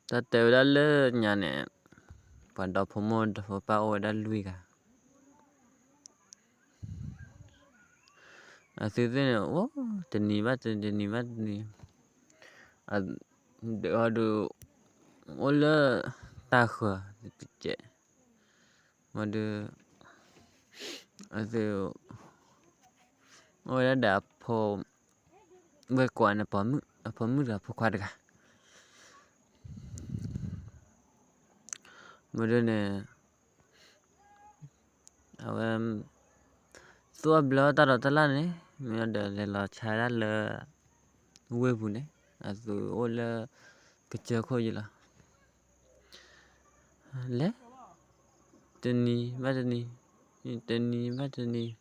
တၢ်တဲဝဲဒၣ်လၢညါန့ၣ်, ပှၤဒီဖိမိၢ်ဒီဖိပၢ်အိၣ်ဝဲဒၣ်လွံၢ်ဂၤ, အသုသ့ၣ်န့ၣ် အိၣ်တနံၤဘၣ်တနံၤ တနံၤဘၣ်တနံၤ, ဒုးဟီဒုး အိၣ်လၢတၢ်ဃၢၤတကဲး, မ့ၢ်ဒုး အသု အိၣ်ဝဲဒၣ်ဒီးအဖိ ဝဲၢ်ကွၢ်န့ၣ် အဖိမုၣ်တဂၤ ဖိခွါတဂၤ, မ့ၢ်ဒုးန့ၣ် အဝဲ သူၣ်အဘျၢတၢ်ဒီးတၢ်လၢ်န့ၣ် မ့ၢ်ဒီးလဲၤလီၤဆါဒၣ်လၢ ဝ့ၢ်ပူၤန့ၣ် အသုအိၣ်လၢ ကစၢၢ်ခိၣ်ယံၤလီၤ. လဲၤ တနံၤဘၣ်တနံၤ, တနံၤဘၣ်တနံၤ,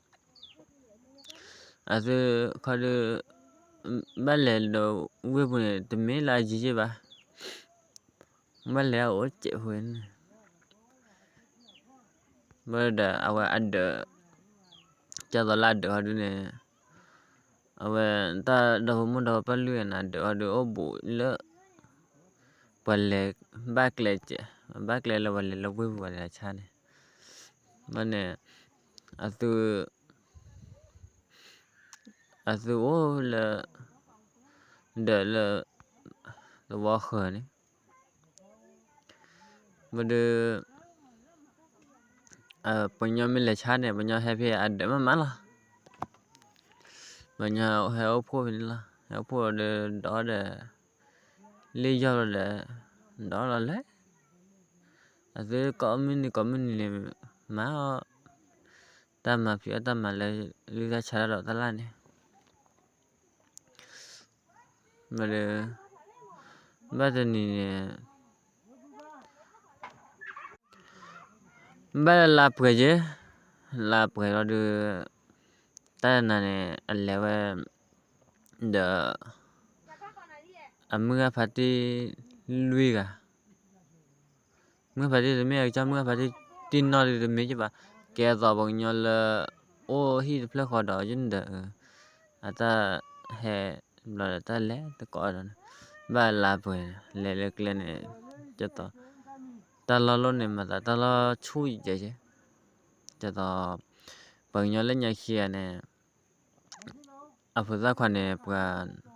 အသုခီဒုး ဘၣ်လဲၤဒီးဝ့ၢ်ပူၤန့ၣ် တမ့ၢ်လၢအယံၤယ့ၢ်ဘၣ်, ဘၣ်လဲၤအိၣ်စဲးဖိန့ၣ် ဘၣ်ဒီးအဝဲအဒၢး ကၢ်သိးလၢအဒၢးဟီဒုးန့ၣ် အဝဲတၢ်ဒီဖိမိၢ်ဒီဖိပၢ်လွံၢ်ဂၤန့ၣ် အဒၢးဟီဒုးအိၣ်ဘူးလၢ ပှၤလဲၤဘၣ်ကျဲစဲး, ဘၣ်ကျဲလၢပှၤလဲၤလၢဝ့ၢ်ပူၤပှၤလဲၤဆါန့ၣ်, ဘၣ်န့ၣ် အသု အသုအိၣ်လၢ ဒၢးလၢ သဝီဃၢၤန့ၣ် မ့ၢ်ဒုး ပှၤကညီမ့ၢ်လဲၤဆါန့ၣ် ပှၤကညီဟဲဖဲအဒၢးမးမးလီၤ. ပှၤကညီဟဲအိၣ်ဖှိၣ်ဖဲန့ၣ်လီၤ. ဟဲအိၣ်ဖှိၣ်ဒီး ဒီးဒီး လ့ၣ်ယီၢ်လီၤဒီး ဒီးလီၤလဲၣ်. အသုကိးမုၢ်နံၤကိးမုၢ်နံၤန့ၣ် မၤအီၣ် တၢ်မၤဖံးအီၣ်တၢ်မၤလၢ လုၢ်တၢ်ဆါတၢ်ဒီးတၢ်လၢ်န့ၣ် မ့ၢ်ဒီး ဘၣ်တနံၤန့ၣ် ဘၣ်လၢလါပှဲၤက့ၤ, လါပှဲၤလီၤဒုး တၢ်နၤန့ၣ် အလဲၤဝဲ ဒီး အမုၢ်ဂၤဖါတံၢ်လွံၢ်ဂၤ မုၢ်ဂၤဖါတံၢ်တမ့ၢ်အကစၢ် မုၢ်ဂၤဖါတံၢ်တမ့ၢ်ကဘၣ် ကဲသိးပှၤကညီလၢ အိၣ်ဟံၣ်တဖျၢၣ်ဃီဒီးယန့ၣ်ဒီး အတၢ်ဟဲဘျီဒီးတၢ်လဲၤတကိးဒီးန့ၣ် ဘၣ်လါပှဲၤ လဲၤလၢကျဲန့ၣ် ကဲသိး တၢ်လီၢ်လိၣ်န့ၣ် မၤသးတၢ်လီၢ်ဆူၣ်ယဲၢ်ကဲ ကဲသိး ပှၤကညီလၢညါခံဂၤန့ၣ် အဖိသၣ်ခွါန့ၣ် ပှၤ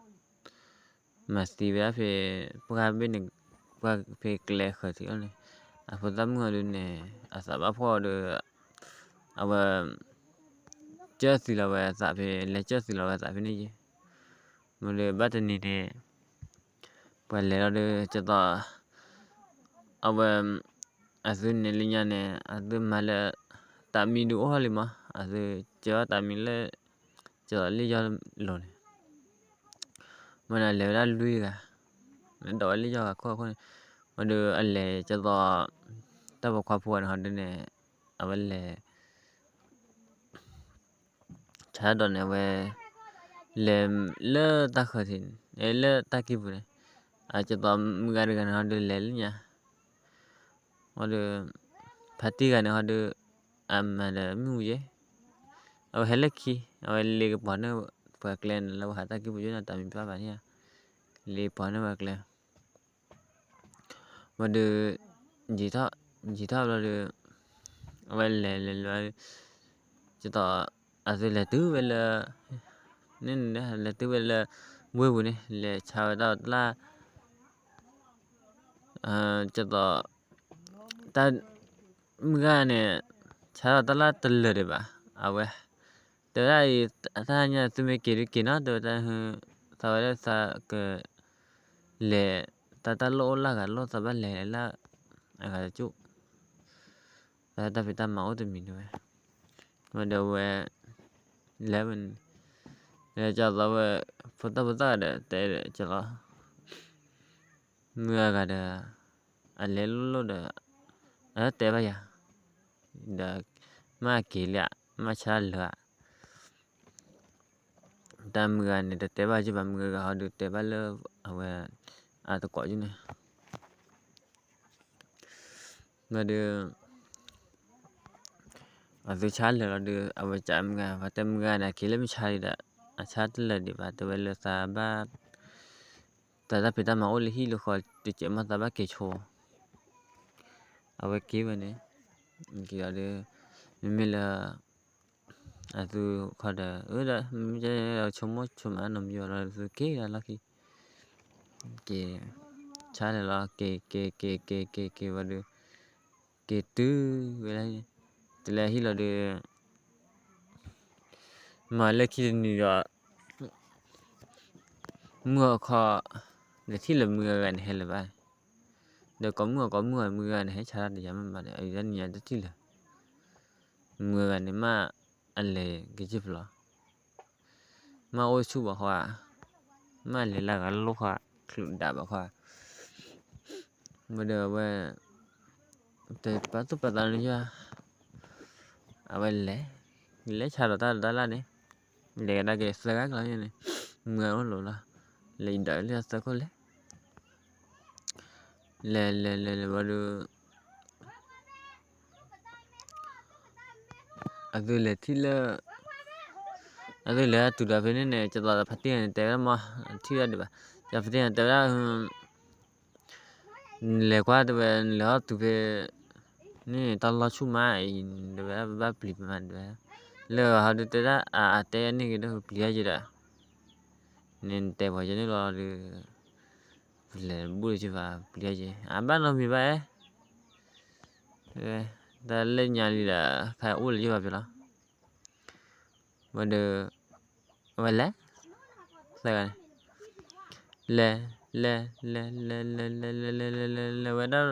မၤသံဝဲဒၣ်ဖဲ ပှၢ်ဘ့ၣ်န့ၣ် ပှၢ်ဖဲကျဲဃၢၤထံးအီၤန့ၣ် အဖိသၣ်မုၣ်အီၤဒုးန့ၣ် အသးဘၣ်ဖှီၣ်ဒီး အဝဲ ကၢၢ်သံလီၤဝဲအသးဖဲ လဲၤကၢၢ်သံလီၤဝဲအသးဖဲန့ၣ်ယဲ မ့ၢ်ဒီးဘၣ်တနံၤန့ၣ် ပှၤလဲၤလီၤဒီး ကဲသိး အဝဲ အသုန့ၣ်လၢညါန့ၣ် အသုမၤလၢ တၢ်မံဒုးအိၣ်ထီၣ်လံမး အသုကၢၢ်တၢ်မံလၢ ကၢသိးလ့ၣ်ယီၢ်လိၤန့ၣ် မ့ၢ်န့ၣ်လဲၤဝဲဒၣ်လွံၢ်ဂၤ ဒီးဝဲလ့ၣ်ယီၢ်ဂၤခိၣ်ခိၣ်န့ၣ် မ့ၢ်ဒီးအလဲၤကၢသိး တၢ်ပိာ်ခွါဖိန့ၣ်ဟီဒုးန့ၣ် အဝဲလဲၤ ဆါဒီးန့ၣ်အဝဲ လဲၤလၢတၢ်ဃၢၤထံးန့ၣ် လၢတၢ်ကံၢ်ပူၤန့ၣ် အကၢသိးမုၢ်ဂၤတဂၤန့ၣ်ဟီဒုးလဲၤလၢညါ ဟီဒီး ဖါတံၢ်ဂၤန့ၣ်ဟီဒီး အမၤဒီးမုၢ်ဝံၤယဲ အဝဲဟဲလၢခံ အဝဲလ့ကပီၤန့ၢ်ပှၤကျဲန့ၣ် လၢပှၤဟးတၢ်ကံၢ်ပူၤယဲန့ၣ် တၢ်မံၤပာ်ဘၣ်န့ၣ် လ့ပီၤန့ၢ်ပှၤကျဲ ဝံၤဒီး ယံာ်ထီၣ် ယံာ်ထီၣ်ဘျီဒီး အဝဲလဲၤလဲၤလဲၤ ကသိး အသုလဲၤတုၤဝဲလၢ န့ၣ်န့ၣ် လဲၤတုၤဝဲလၢ ဝ့ၢ်ပူၤန့ၣ် လဲၤဆါဝဲတၢ်လၢ် ကသိး တၢ် မုၢ်ဂၤန့ၣ် ဆါထီၣ်တၢ်လၢ်တလၢာ်ဒံးဘၣ် အဝဲ တဲဝဲဒၣ်အံၤ တၢ်ညါသုမ့ၢ်က့ၤဒုးက့ၤနီၤ တဲဝဲတၢ် သးဝဲဒၣ်သးက လဲၤ တၢ်တၢ်လိၣ်အိၣ်လၢ်ဂၤလိၣ်သးဘၣ်လဲၤလၢ် အဂၤတကၠိၣ် တၢ်ဖံးတၢ်မၤအိၣ်တမံၤဒၣ်ဝဲ ဝဲဒီးဝဲ လဲၤဝဲန့ၣ် လဲၤကသိးဝဲ ဖိသၣ်ဖိသၣ်ဂၤဒီး တဲဒီးကလီ မုၢ်ဂၤဂၤဒီး အလဲၤလိၣ်လိၣ်ဒီး အတဲဘၣ်ယၤ ဒီး မ့ၢ်က့ၤလံဧါ မ့ၢ်ဆါလၢာ်ဧါ တၢ်မုၢ်ဂၤန့ၣ် တတဲဘၣ်က့ၤဘၣ် မုၢ်ဂၤဂၤဟီဒီးတဲဘၣ်လၢ အဝဲ အတကိးက့ၤန့ၣ် မ့ၢ်ဒီး အသုဆါလၢာ်လီၤဒီး အဝဲကမုၢ်ဂၤ ပှၤတဲမုၢ်ဂၤန့ၣ် အက့ၤလၢမုၢ်ဆါဒီး အဆါတလၢာ်ဒံးဘၣ် တဲဝဲလၢသးဘၣ် တၢ်တၢ်ဖံးတၢ်မၤအိၣ်လၢဟံၣ်လၢဃီတစဲးမး သးဘၣ်က့ၤဆိ, အဝဲက့ၤဝဲန့ၣ်, က့ၤဒီး မ့မ့ၢ်လၢ အသုခီဒီး အၢ ဒီး မ့မ့ၢ်ဆိကမိၣ်ဆိမးနီတမံၤဘၣ်ဒီး သုက့ၤဒၣ်လီၢ်ခံ, က့ၤ ဆါလဲၤလီၤ က့ၤ က့ၤ က့ၤ က့ၤ က့ၤ က့ၤဝဲဒီး က့ၤတုၤဝဲလၢ တုၤလၢဟံၣ်လီၤဒီး မၤလၢခံတနံၤဒီး မုၢ်အခီ လဲၤထံၣ်လၢမုၢ်အဂၤန့ၣ်ဟဲလၢၤဘၣ်, ဒီးကိးမုၢ်အကိးမုၢ်အမုၢ်အဂၤန့ၣ် ဟဲဆါတၢ်တယၤမးမးဒီး အံၤတနံၤညါတထံၣ်လၢၤ, မုၢ်အဂၤန့ၣ်မး အလဲၤကစၢၢ်ဖျိလီၤ, မ့ၢ်အိၣ်ဆူၣ်ဘၣ်ဃီ, မ့ၢ်လဲၤလၢဂၤလိၣ်ဃီ, ချုးဒၣ်ဘၣ်ဃီ, ဝဲဒီးဝဲ တပာ်သူၣ်ပာ်သးလၢယွၤ, အဝဲလဲၤ, လဲၤဆါဒီးတၢ်တၢ်လၢ်န့ၣ်, လဲၤကဒါက့ၤသၢဂၤကလီၤန့ၣ်, မုၢ်အအိၣ်လိၤလီၤ, လဲၤဒၣ်လၢသၢခိၣ်လဲၤ, လဲၤလဲၤလဲၤလဲၤဝဲဒီး အသုလဲၤထံၣ်လၢ အသုလဲၤတုၤဒီးဖဲန့ၣ်န့ၣ် ကသီးဖါတံၢ်ဂၤန့ၣ် တဲဝဲဒၣ်မး ထံၣ်ဝဲဒၣ်ဒံးဘၣ်, ကသီးဖါတံၢ်ဂၤန့ၣ် တဲဝဲဒၣ် လဲၤကွၢ်တဲဝဲ လဲၤဟီၣ်တုၤဖဲ န့ၣ် တၢ်လီၢ်ဆူၣ်မးအံၤ တဲဝဲဒၣ် ဘၣ်ပျံၤမးတဲဝဲ, လၢဟီဒုးတဲဒၣ် အတဲန့ၢ်က့ၤဒီးပျံၤယဲဒီး န့ၣ်တဲပှၤကန့ၣ်လီၤဒီး ပလဲၤဘူၣ်လၢက့ၤဘၣ် ပျံၤယဲ အဘၣ်နီတမံၤဘၣ်အဲ တၢ်လၢညါလံဒီး ခါအိၣ်လၢယဘၣ်ဖဲလီၤ. ဝဲဒီး အဝဲလဲၤ သၢဂၤန့ၣ် လဲၤ လဲၤ လဲၤ လဲၤ လဲၤ လဲၤ လဲၤ လဲၤ လဲၤ လဲၤဝဲဒၣ်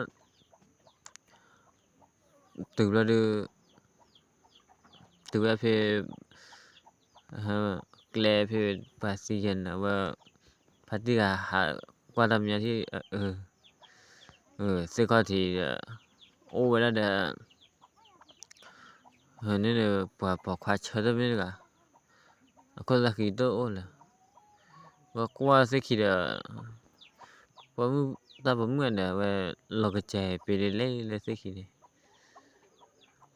တုၤဘျီဒီး တုၤဝဲဖဲ ကျဲဖဲပှၤသံယဲၢ်န့ၣ် အဝဲ ဖါတံၢ်ဂၤဟးကွၢ်တၢ်မဲာ်ညါထံၣ် သ့ၣ်ခီၣ်ထံးဒီး အိၣ်ဝဲဒၣ်ဒီး န့ၣ်ဒီး ပှၤပိာ်ခွါဆၢထၢၣ်မ့ၢ်တဂၤ အခိၣ်သၣ်ဃံတအိၣ်လၢၤ ဝဲကွၢ်သ့ၣ်ခံဒီး တၢ်ပိာ်မုၣ်ဒီး အဝဲ လီၤကစၢ်ပ့ၤဒ်လဲၣ်လၢသ့ၣ်ခံန့ၣ်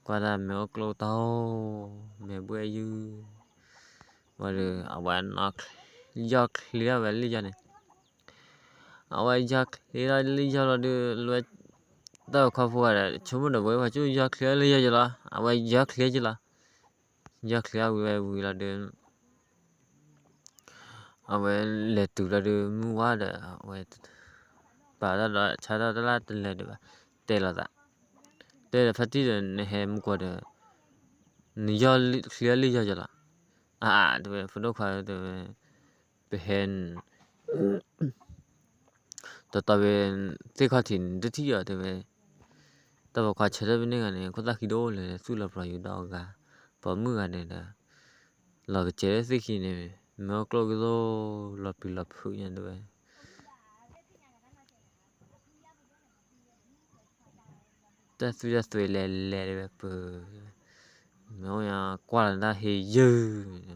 ကွၢ်တၢ်မဲာ်အိၣ်ကျိၣ်တၢ် မဲာ်ဘှဲၣ်ယုၢ် ဝဲဒီး အဝဲ ယီၢ်ချ့ထီၣ်ဝဲလၢယီၢ်န့ၣ် အဝဲယီၢ်ချ့ထီၣ်လၢယီၢ်လီၤဒီး လၢ တၢ်ခီဖိဂၤဒီး ဆိကမိၣ်ဒီး ပဝဲပှၤကၠိယီၢ်ချ့ထီၣ်လၢယီၢ်ယလီၤ အဝဲယီၢ်ချ့က့လီၤ ယီၢ်ချ့အဝံၤဝဲဝံၤလီၤဒီး အဝဲလဲၤတုၤလီၤဒီး မုၢ်ဝါဒီး အဝဲ ပာ်တၢ်ဒီးဆါတၢ်တလၢ်တလဲၤဒီးဘၣ် တဲလိာ်သး တဲဒီးဖါတံၢ်ဒီး နဟဲမုၢ်ကွီၢ်ဒီး နယီၢ်ချ့ထီၣ်လၢယီၢ်ယလီၤ အါ တဲဝဲ ဖိဒိၣ်ခွါတဲဝဲ ပဟဲ တီတီဝဲ သ့ၣ်ခီၣ်ထံးန့ၣ် တထံၣ်အီၤတဲဝဲ တၢ်ပိာ်ခွါဆၢထၢၣ်ဖဲန့ၣ်ဂၤန့ၣ် ခိၣ်သၣ်ဃံတအိၣ်လၢၤ သူၣ်လီၤပျီယူၤဒီးအဂၤ ပိာ်မုၣ်ဂၤန့ၣ်ဒီး လီၤကစၢ်လၢသ့ၣ်ခံန့ၣ် မ့ၢ်အိၣ်ကျိၣ်ကသိၣ် လီၤပျံၤလီၤဖုးညါတဲဝဲ တၢ်သွံၣ်တၢ်သွဲလဲၤလဲၤတဲဝဲပၢၤ မ့ၢ်အိၣ်ညါကွၢ်လီၤတၢ်ဟ့ယုၢ်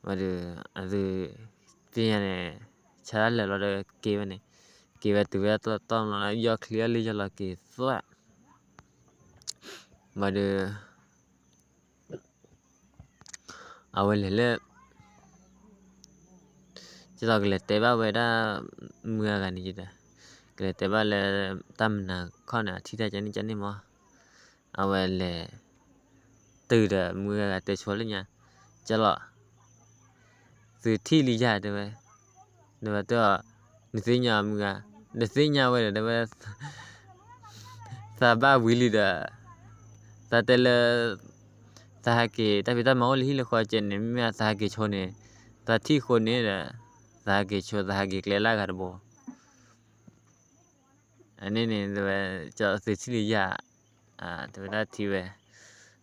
ဝဲဒီး အသု သ့ၣ်ညါန့ၣ် ဆါတၢ်လၢာ်လီၤဒီးက့ၤဝဲန့ၣ် က့ၤဝဲတုၤဝဲတီတီလီၤ ယီၢ်ချ့အီၤလၢယီၢ်လီၤက့ၤသွၣ် ဝဲဒီး အဝဲလဲၤလၢ ဒ်သိးကလဲၤတဲဘၣ်ဝဲဒၣ် မုၢ်ဂၤဂၤန့ၣ်ယဒီး ကလဲၤတဲဘၣ်လၢ တၢ်မနုၤခီန့ၣ် အထံၣ်တၢ်ကန့ၣ်ကန့ၣ်မး အဝဲလဲၤ တုၤဒီးမုၢ်ဂၤဂၤတဲဆိလၢညါ ကလီၤ သုထံၣ်လံယၤတဲဝဲ တဲဝဲတဲအီၤ နသ့ၣ်ညါမုၢ်ဂၤ နသ့ၣ်ညါဝဲဒီးတဲဝဲ သးဘၣ်ဝံၤလံဒီး သးတဲလၢ သးဟးက့ၤ တၢ်ဖံးတၢ်မၤအိၣ်လၢဟံၣ်လၢဃီကဲန့ၣ် မ့ၢ်သးဟးက့ၤဆိန့ၣ် သးထံၣ်ဃိန့ၣ်ဒီး သးဟးက့ၤဆိ သးဟးက့ၤကျဲလၢအဂၤတဘိ အန့ၣ်န့ၣ်တဲဝဲ ကသုထံၣ်လံယၤ တဲဝဲဒၣ်ထံၣ်ဝဲ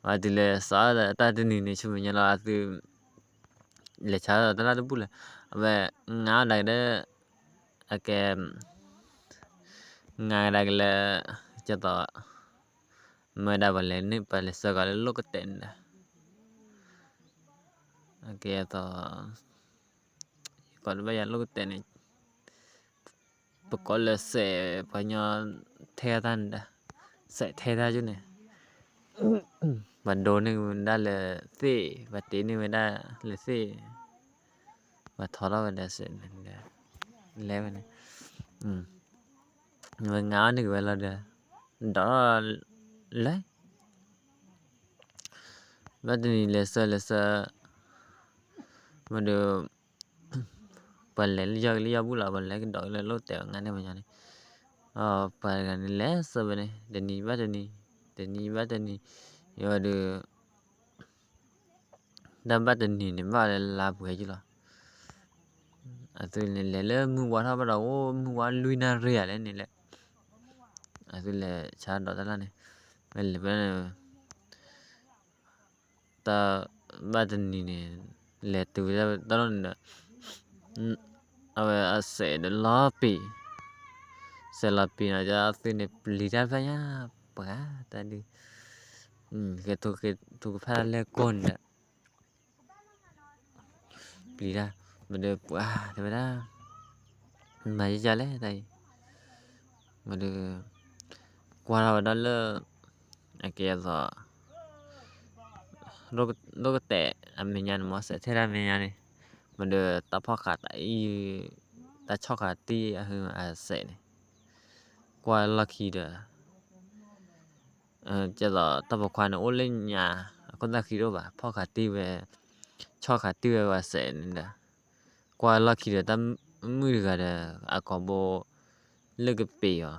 ဝဲတုၤလၢစးဒီးတၢ်တနံၤန့ၣ် ဆူမဲာ်ညါလီၤ အသု လဲၤဆါဒီးတၢ်လၢတဘူၣ်လၢၤ အဝဲ ငါဒၣ်ကဒီး အကဲ ငါဒၣ်ကလၢ ကသိး မ့ၢ်ဒၣ်ပှၤလဲၤန့ၣ် ပှၤလဲၤဆှၢကီးလၢလိၣ်ကတဲာ်န့ၣ်ဒီး အကဲသိး ယကိးတဘၣ်ယၤလိၣ်ကတဲာ်န့ၣ် ပကိးလၢစဲးပှၤညီထဲတၢ်န့ၣ်ဒီး စဲးထဲတၢ်ယိၣ်န့ၣ် ပှၤဒိးန့ၢ်ဝဲဒၣ်လၢသ့ၣ် ပှၤတ့န့ၢ်ဝဲဒၣ်လၢသ့ၣ် ပှၤထီထီၣ်ဝဲဒၣ်စဲးန့ၣ်ဒီး လဲၤဝဲန့ၣ်, ဝဲငါအီၣ်န့ၢ်က့ၤဝဲလီၤဒီး, ဒီးလၢ ဘၣ်တနံၤလဲၤဆၢလဲၤဆၢ, မ့ၢ်ဒီး ပှၤလဲၤလၢယီၢ်ကလံယီၢ်ဘူၣ်လီၤ, ပှၤလဲၤကဒီးလၢလိၣ်တဲာ်အီၤ ငါန့ၣ်ပညီန့ၣ်, ပှၤတဂၤန့ၣ်လဲၤဆၢဝဲန့ၣ် တနံၤဘၣ်တနံၤ, တနံၤဘၣ်တနံၤ, ယဝဲဒီး တၢ်ဘၣ်တနံၤန့ၣ် ဘၣ်လၢလါပှဲၤက့ၤလီၤ. အသုန့ၣ် လဲၤလၢမုၢ်ဝါထီၣ်ဘၣ်ဒီး အိၣ်မုၢ်ဝါလွံၢ်နၣ်ရံၣ်ဧါလဲၣ်န့ၣ်လဲၣ်, အသုလဲၤဆါဒီးတၢ်လၢန့ၣ်, ဝဲလဲၤဖဲန့ၣ် တၢ်ဘၣ်တနံၤန့ၣ် လဲၤတုၤဝဲတၢ်လီၢ်န့ၣ်ဒီး အဝဲအစဲးဒီးလီၤပံာ်, စဲးလီၤပံာ်န့ၣ် အသုန့ၣ်ပျံၤတၢ်တဖျၢၣ်ညါ, ပှၤတၢ်ဒုး, ကဲ ထိကဖၣ်တၢ်လဲၢ်ကိၢ်န့ၣ်ဒီး ပျံၤတၢ်, မ့ၢ်ဒီးပှၤတဲဝဲဒၣ်, မၤယကလဲၣ်တၢ်အံၤ, မ့ၢ်ဒီး ကွၢ်ထီၣ်ဝဲဒၣ်လၢ အကဲအသိး ရိၣ်ကတဲာ်အမဲာ်ညါန့ၣ် မ့ၢ်စဲးထဲတၢ်မဲာ်ညါန့ၣ်, မ့ၢ်ဒီးတၢ်ဖီၣ်ဃာ်တၢ်အံၤ, တၢ်ဆီၣ်ဃာ်တံၢ်အဟၢအစဲးန့ၣ်, ကွၢ်လီၢ်ခံဒီး ကဲသိးတၢ်ပိာ်ခွါန့ၣ် အိၣ်လၢညါ, အခိၣ်သၣ်ဃံတအိၣ်ဘၣ်, ဖီၣ်ဃာ်တံၢ်ဝဲ, ဆီၣ်ဃာ်တံၢ်ဝဲဝဲစဲးန့ၣ်ဒီး, ကွၢ်လီၢ်ခံဒီးတၢ်မုၣ်တဂၤဒီး အကိာ်ဘိ လၢကပ့ၤအီၤ,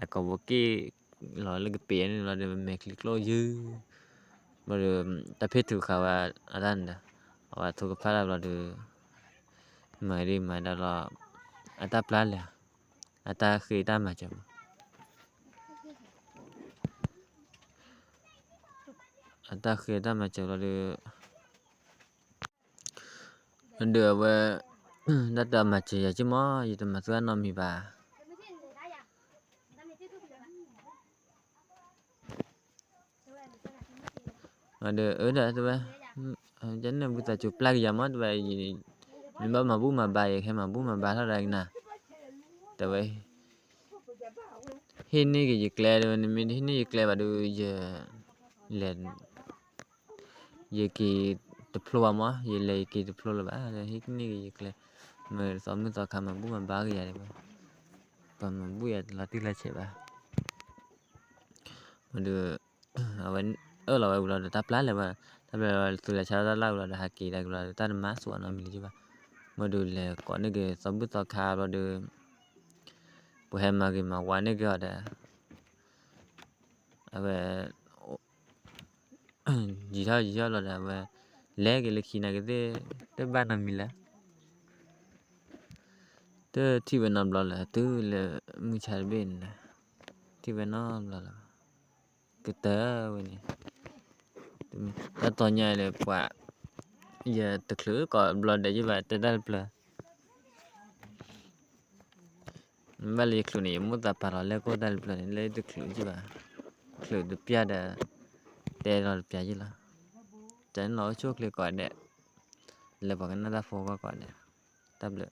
အကိာ်ဘိက့ၢ်လီၤလၢကပ့ၤအီၤန့ၣ်လီၤဒီး မဲာ်ချံကျိယုၢ်, ဘျီဒီး တၢ်ဖ့ၣ်ထူးဃာ်ဝဲအတၢ်န့ၣ်ဒီး, အဝဲထိကဖၣ်တၢ်ဘျီဒီး မၤဒ်မၤဒ်လီၤ, အတၢ်ပျၢ်လဲၤ, အတၢ်ဃ့တၢ်မၤစၢၤမး, အတၢ်ဃ့တၢ်မၤစၢၤလီၤဒီး, ဒီးအဝဲ, တၢ်တမၤစၢၤယၤက့မး ယတမၤသူၣ်အနီတမံၤဘၣ်. ဒီးအၢဒီးတဲဝဲ, ကန့ၣ်ဝံသးစူၤပျၢ်က့ၤယၤမး တဲဝဲ, မ့ၢ်ဘၣ်မၤဘူၣ်မၤဘါ ယကဟဲမၤဘူၣ်မၤဘါထီၣ်ဒၣ်ကနၤ, တဲဝဲ, ဟ့ၣ်န့ၢ်က့ၤယကျဲ တဲဝဲ, နမ့ၢ်တဟ့ၣ်န့ၢ်ယကျဲဘၣ်ဒီး ယလဲၤ ယက့ၤတဖျိဘၣ်မး, ယလဲၤယက့ၤတဖျိလၢၤဘၣ်, ဟ့ၣ်န့ၢ်က့ၤယကျဲ, မ့ၢ်သီမုၣ်သီခါမၤဘူၣ်မၤဘါက့ၤယၤ, ပှၤမၤဘူၣ်ယၤလီၤတံၢ်လီၤဆဲးဘၣ်. မ့ၢ်ဒီး, အဝဲအၢၣ်လီၤဝဲဝံၤလီၤဒီး တၢ်ပျၢ်လဲၤဘၣ်, တၢ်ပျၢ်လဲၤဝဲသုးလဲၤဆါတၢ်လၢ်ဝံၤလီၤဒီး ဟးက့ၤတၢ်ကလီၤဒီး တၢ်တမၤစူၣ်အနီတမံၤလၢၤဘၣ်. မ့ၢ်ဒီးလဲၤကိးန့ၢ်က့ၤသီဘူၣ်သီခါဘျီဒီး, ပှၤဟဲမၤဂ့ၤမၤဝါန့ၢ်က့ၤအီၤဒီး အဝဲ ယံာ်ထီၣ်ယံာ်ထီၣ်လီၤဒီး အဝဲလဲၤက့ၤလၢခံနာ်က့ၤသ့ၣ်, တဘၣ်နီတမံၤလၢၤ, တထံၣ်ဝဲနီတဘျီလၢၤ, တုၤလၢမုၢ်ဆါတဘ့ၣ်န့ၣ်, ထံၣ်ဝဲနီတဘျီလၢၤ, ကတၢၢ်ဝဲန့ၣ်, တၢ်တီညါဒီး ပှၤ, ယတချုးကိးဘျီဒဲးယဘၣ်တဲတၢ်တဖျၢၣ် ဘၣ်လၢယချုးန့ၣ် ယမိၣ်သးပာ်လီၤလၢကိၢ်တၢ်တဖျၢၣ်န့ၣ် လၢယတချုးက့ဘၣ်, ချုးတပျၢ်ဒီး တဲလီၤတပျၢ်ယ့ၢ်လီၤ. တၢ်န့ၣ်လီၤအိၣ်ဆူၣ်အိၣ်ချ့ကိးဂၤဒဲး, လၢပှၤကနၣ်တၢ်ဖိအဂီၢ်ကိးဂၤဒဲး, တၢ်ဘျုး.